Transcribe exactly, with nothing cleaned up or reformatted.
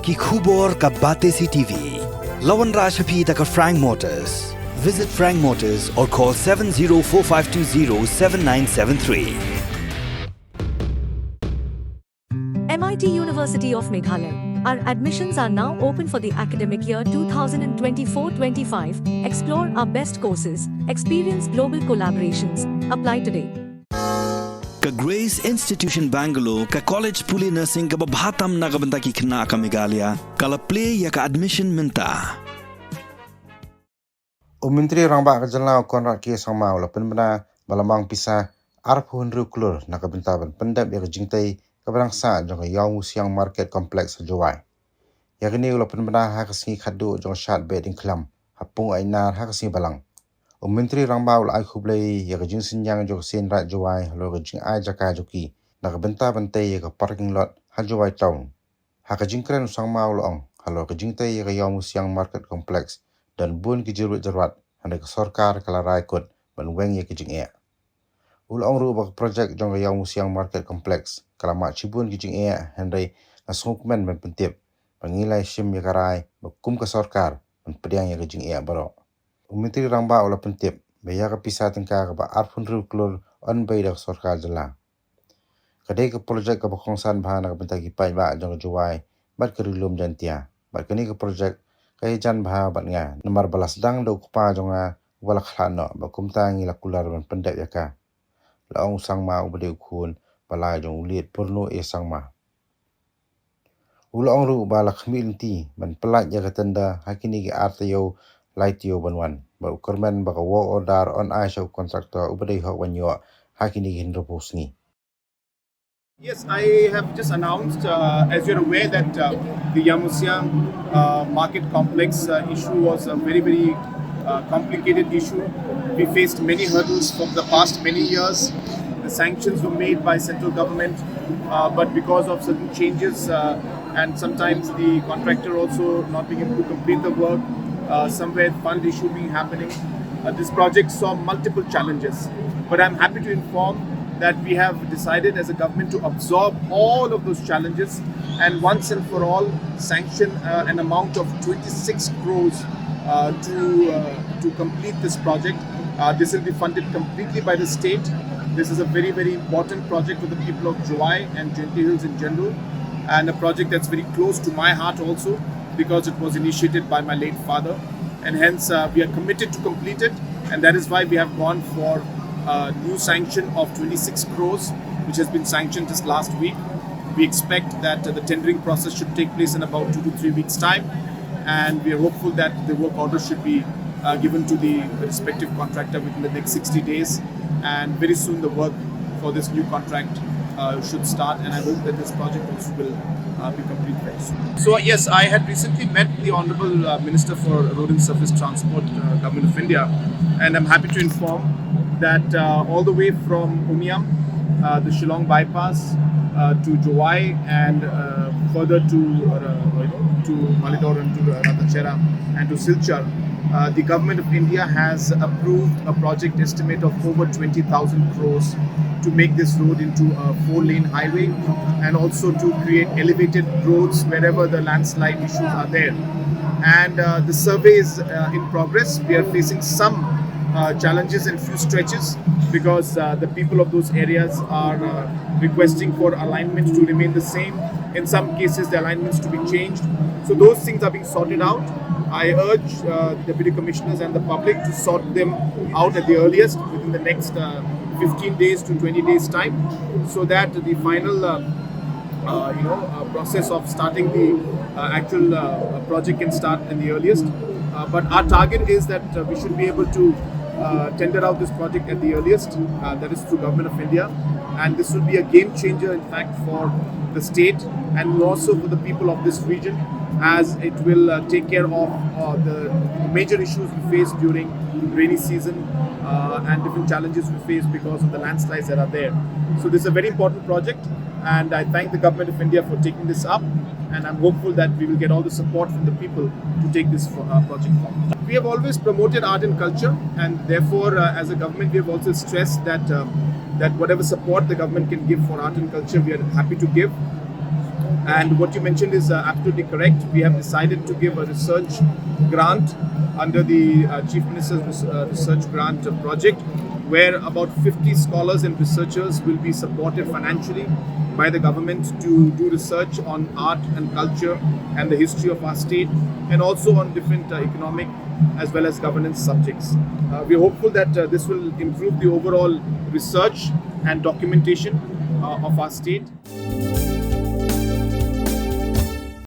Ki khubor ka Batesi T V. La wanrah sha phi da ka Frank Motors. Visit Frank Motors or call seven zero four five two zero seven nine seven three. M I T University of Meghalaya. Our admissions are now open for the academic year two thousand twenty-four twenty-five. Explore our best courses, experience global collaborations. Apply today. Ka Grace Institution Bangalore, ka college pule nursing kaba bha tam na ka bynta ki khynnah ka Meghalaya, ka la plie ïa ka admission mynta. U Myntri Rangbah ka jylla u Conrad K Sangma u la pynbna ba la mang pisa arphew hynriew klur na ka bynta ban pyndep ïa ka jingtei kaba dang sah jong ka Ïawmusiang Market Complex ha Jowai. Ïa kane u la pynbna ha ka sngi khatduh jong ka shad Behdeiñkhlam ha Pung Ainar ha ka sngi Balang. U Myntri Rangbah u la ai khublei ïa ka jingsynñiang jong ka Seiñ Raij Jowai halor ka jingai jaka jong ki na ka bynta ban tei ïa ka parking lot ha Jowai Town. Ha ka jingkren u Sangma u la ong halor ka jingtei ïa ka Ïawmusiang Market Complex don bun ki jingruh jingruat, hynrei ka sorkar ka la rai kut ban weng ïa ka jingeh. U la ong ruh ba ka project jong ka Ïawmusiang Market Complex ka la mad shibun ki jingeh, hynrei nga sngewkmen ban pyntip ba ngi la shim ïa ka rai ba kum ka sorkar ban pdiang ïa ka jingeh baroh. U Myntri Rangbah u la pyntip ba ïa ka pisa tyngka kaba arphew hynriew klur yn bei da ka sorkar jylla. Ka dei ka project kaba kongsan bha na ka bynta ki paidbah jong ka Jowai bad ka Ri Lum Jaintia. Bad kane ka project ka ïajan bha bad nga, namar ba la sdang da u kpa jong nga uba la khlad noh, bad kumta ngi la kular ban pyndep ïa ka, la ong u Sangma uba dei u khun ba lai jong u Late Purno A Sangma. U la ong ruh ba la khmih lynti ban pyllait ïa ka tender ha kine ki ar taïew lai taïew ban wan, bad u kyrmen ba ka work order yn ai sha u contractor uba dei hok ban ïoh ha kine ki hynriewphew sngi. Yes, I have just announced, uh, as you're aware, that uh, the Ïawmusiang uh, market complex uh, issue was a very, very uh, complicated issue. We faced many hurdles for the past many years. The sanctions were made by central government, uh, but because of certain changes uh, and sometimes the contractor also not being able to complete the work, uh, somewhere fund issue being happening. Uh, this project saw multiple challenges, but I'm happy to inform that we have decided as a government to absorb all of those challenges and once and for all sanction uh, an amount of twenty-six crores uh, to uh, to complete this project. Uh, this will be funded completely by the state. This is a very, very important project for the people of Jowai and Jaintia Hills in general, and a project that's very close to my heart also because it was initiated by my late father, and hence uh, we are committed to complete it, and that is why we have gone for a new sanction of twenty-six crores, which has been sanctioned just last week. We expect that uh, the tendering process should take place in about two to three weeks' time, and we are hopeful that the work order should be uh, given to the respective contractor within the next sixty days, and very soon the work for this new contract uh, should start, and I hope that this project also will uh, be complete very soon. So yes, I had recently met the Honorable uh, Minister for Road and Surface Transport, uh, Government of India, and I'm happy to inform that uh, all the way from Umiam, uh, the Shillong bypass, uh, to Jowai, and uh, further to uh, to Malidor and to uh, Ratancherra and to Silchar, uh, the Government of India has approved a project estimate of over twenty thousand crores to make this road into a four-lane highway and also to create elevated roads wherever the landslide issues are there. And uh, the survey is uh, in progress. We are facing some uh, challenges in few stretches because uh, the people of those areas are uh, requesting for alignments to remain the same. In some cases, the alignments to be changed. So those things are being sorted out. I urge uh, deputy commissioners and the public to sort them out at the earliest within the next uh, fifteen days to twenty days time, so that the final uh, uh, you know uh, process of starting the uh, actual uh, project can start in the earliest. Uh, but our target is that uh, we should be able to uh, tender out this project at the earliest. Uh, that is through Government of India, and this will be a game changer, in fact, for the state and also for the people of this region, as it will uh, take care of uh, the major issues we face during rainy season uh, and different challenges we face because of the landslides that are there. So this is a very important project, and I thank the Government of India for taking this up, and I'm hopeful that we will get all the support from the people to take this uh, project forward. We have always promoted art and culture, and therefore, uh, as a government, we have also stressed that uh, that whatever support the government can give for art and culture, we are happy to give. And what you mentioned is uh, absolutely correct. We have decided to give a research grant under the uh, Chief Minister's Res- uh, Research Grant uh, Project, where about fifty scholars and researchers will be supported financially by the government to do research on art and culture and the history of our state, and also on different uh, economic as well as governance subjects. Uh, we're hopeful that uh, this will improve the overall research and documentation uh, of our state.